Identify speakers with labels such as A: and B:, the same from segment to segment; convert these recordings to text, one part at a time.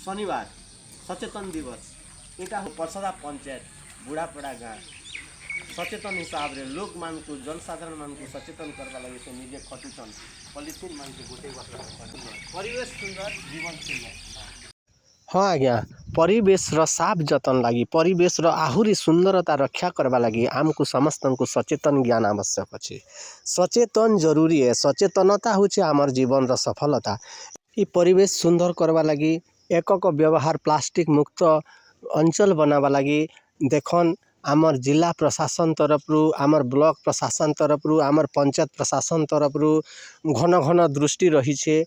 A: ଶନିବାର ସଚେତନ ଦିବସ। ଏଇଟା ପଲସଦା ପଞ୍ଚାୟତ ବୁଢ଼ାପଡ଼ା ଗାଁ। ସଚେତନ ହିସାବରେ ଲୋକମାନଙ୍କୁ, ଜନସାଧାରଣମାନଙ୍କୁ ସଚେତନ କରବା ଲାଗି ସେ ନିଜେ ଖଟୁଛନ୍। ପଲିଥିନ୍ ମାନଙ୍କୁ ଗୋଟେଇବା। ପରିବେଶ ସୁନ୍ଦର, ଜୀବନ ସୁନ୍ଦର। ହଁ ଆଜ୍ଞା, ପରିବେଶର ସାଫ ଯତ୍ନ ଲାଗି, ପରିବେଶର ଆହୁରି ସୁନ୍ଦରତା ରକ୍ଷା କରବା ଲାଗି ଆମକୁ ସମସ୍ତଙ୍କୁ ସଚେତନ ଜ୍ଞାନ ଆବଶ୍ୟକ ଅଛି। ସଚେତନ ଜରୁରୀ ଏ। ସଚେତନତା ହେଉଛି ଆମର ଜୀବନର ସଫଳତା। ଇ ପରିବେଶ ସୁନ୍ଦର କରବା ଲାଗି, ଏକକ ବ୍ୟବହାର ପ୍ଲାଷ୍ଟିକ୍ ମୁକ୍ତ ଅଞ୍ଚଳ ବନାବା ଲାଗି ଦେଖନ୍, ଆମର୍ ଜିଲ୍ଲା ପ୍ରଶାସନ ତରଫରୁ, ଆମର୍ ବ୍ଲକ୍ ପ୍ରଶାସନ ତରଫରୁ, ଆମର୍ ପଞ୍ଚାୟତ ପ୍ରଶାସନ ତରଫରୁ ଘନ ଘନ ଦୃଷ୍ଟି ରହିଛେ।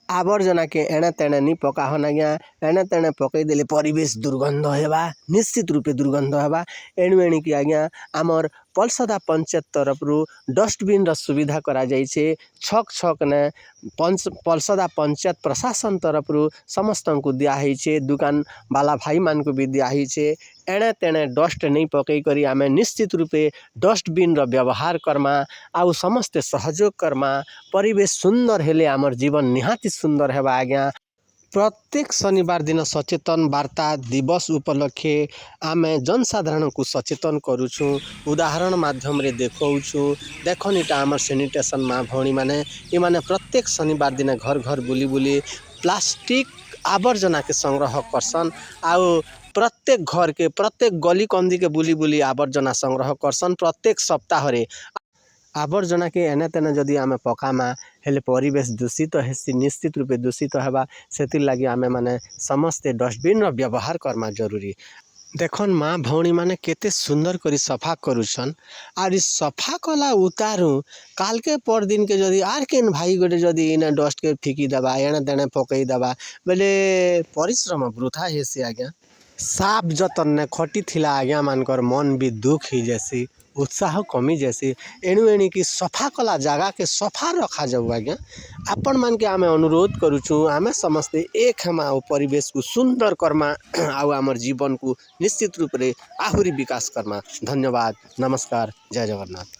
A: ଆବର୍ଜନାକେ ଏଣେ ତେଣେ ନି ପକାହନ୍ ଆଜ୍ଞା। ଏଣେ ତେଣେ ପକେଇଦେଲେ ପରିବେଶ ଦୁର୍ଗନ୍ଧ ହେବା, ନିଶ୍ଚିତ ରୂପେ ଦୁର୍ଗନ୍ଧ ହେବା। ଏଣୁ ଏଣିକି ଆଜ୍ଞା, ଆମର୍ ପଲସଦା ପଞ୍ଚାୟତ ତରଫରୁ ଡଷ୍ଟବିନ୍ର ସୁବିଧା କରାଯାଇଛେ। ଛକ୍ ଛକ୍ନେ ପଲସଦା ପଞ୍ଚାୟତ ପ୍ରଶାସନ ତରଫରୁ ସମସ୍ତଙ୍କୁ ଦିଆହେଇଛେ। ଦୁକାନ ବାଲା ଭାଇମାନଙ୍କୁ ବି ଦିଆହେଇଛେ। ଏଣେ ତେଣେ ଡଷ୍ଟ ନେଇ ପକେଇ କରି ଆମେ ନିଶ୍ଚିତ ରୂପେ ଡଷ୍ଟବିନ୍ର ବ୍ୟବହାର କର୍ମା ଆଉ ସମସ୍ତେ ସହଯୋଗ କର୍ମା। ପରିବେଶ ସୁନ୍ଦର ହେଲେ ଆମର ଜୀବନ ନିହାତି ସୁନ୍ଦର ହେବା ଆଜ୍ଞା। ପ୍ରତ୍ୟେକ ଶନିବାର ଦିନ ସଚେତନ ବାର୍ତ୍ତା ଦିବସ ଉପଲକ୍ଷେ ଆମେ ଜନସାଧାରଣଙ୍କୁ ସଚେତନ କରୁଛୁଁ, ଉଦାହରଣ ମାଧ୍ୟମରେ ଦେଖଉଛୁଁ। ଦେଖନ୍, ଇଟା ଆମର୍ ସାନିଟେସନ୍ ମା ଭଉଣୀମାନେ। ଏମାନେ ପ୍ରତ୍ୟେକ ଶନିବାର ଦିନ ଘର ଘର ବୁଲି ବୁଲି ପ୍ଲାଷ୍ଟିକ୍ ଆବର୍ଜନାକେ ସଂଗ୍ରହ କରସନ୍ ଆଉ ପ୍ରତ୍ୟେକ ଘରକେ, ପ୍ରତ୍ୟେକ ଗଲି କନ୍ଦିକେ ବୁଲି ବୁଲି ଆବର୍ଜନା ସଂଗ୍ରହ କରସନ୍ ପ୍ରତ୍ୟେକ ସପ୍ତାହରେ। ଆବର୍ଜନାକେ ଏନେ ତେନେ ଯଦି ଆମେ ପକାମା ହେଲେ ପରିବେଶ ଦୂଷିତ ହେସି, ନିଶ୍ଚିତ ରୂପେ ଦୂଷିତ ହେବା। ସେଥିର୍ଲାଗି ଆମେମାନେ ସମସ୍ତେ ଡଷ୍ଟବିନ୍ର ବ୍ୟବହାର କର୍ମା ଜରୁରୀ। ଦେଖନ୍, ମା ଭଉଣୀମାନେ କେତେ ସୁନ୍ଦର କରି ସଫା କରୁଛନ୍। ଆର୍ ଇ ସଫା କଲା ଉତାରୁ କାଲ୍କେ ପରଦିନକେ ଯଦି ଆର୍ କେନ୍ ଭାଇ ଗୋଟେ ଯଦି ଇନେ ଡଷ୍ଟକେ ଫିକି ଦେବା, ଏଣେ ତେଣେ ପକେଇ ଦେବା ବେଲେ ପରିଶ୍ରମ ବୃଥା ହେସି ଆଜ୍ଞା। ସାଫ ଯତନେ ଖଟିଥିଲା ଆଜ୍ଞା ମାନଙ୍କର ମନ ବି ଦୁଃଖ ହେଇଯାଏସି, ଉତ୍ସାହ କମି ଯାଏସି। ଏଣୁ ଏଣିକି ସଫା କଲା ଜାଗାକେ ସଫା ରଖାଯାଉ ଆଜ୍ଞା। ଆପଣମାନକେ ଆମେ ଅନୁରୋଧ କରୁଛୁଁ। ଆମେ ସମସ୍ତେ ଏକ ହେମା ଆଉ ପରିବେଶକୁ ସୁନ୍ଦର କର୍ମା ଆଉ ଆମର୍ ଜୀବନକୁ ନିଶ୍ଚିତ ରୂପରେ ଆହୁରି ବିକାଶ କର୍ମା। ଧନ୍ୟବାଦ, ନମସ୍କାର, ଜୟ ଜଗନ୍ନାଥ।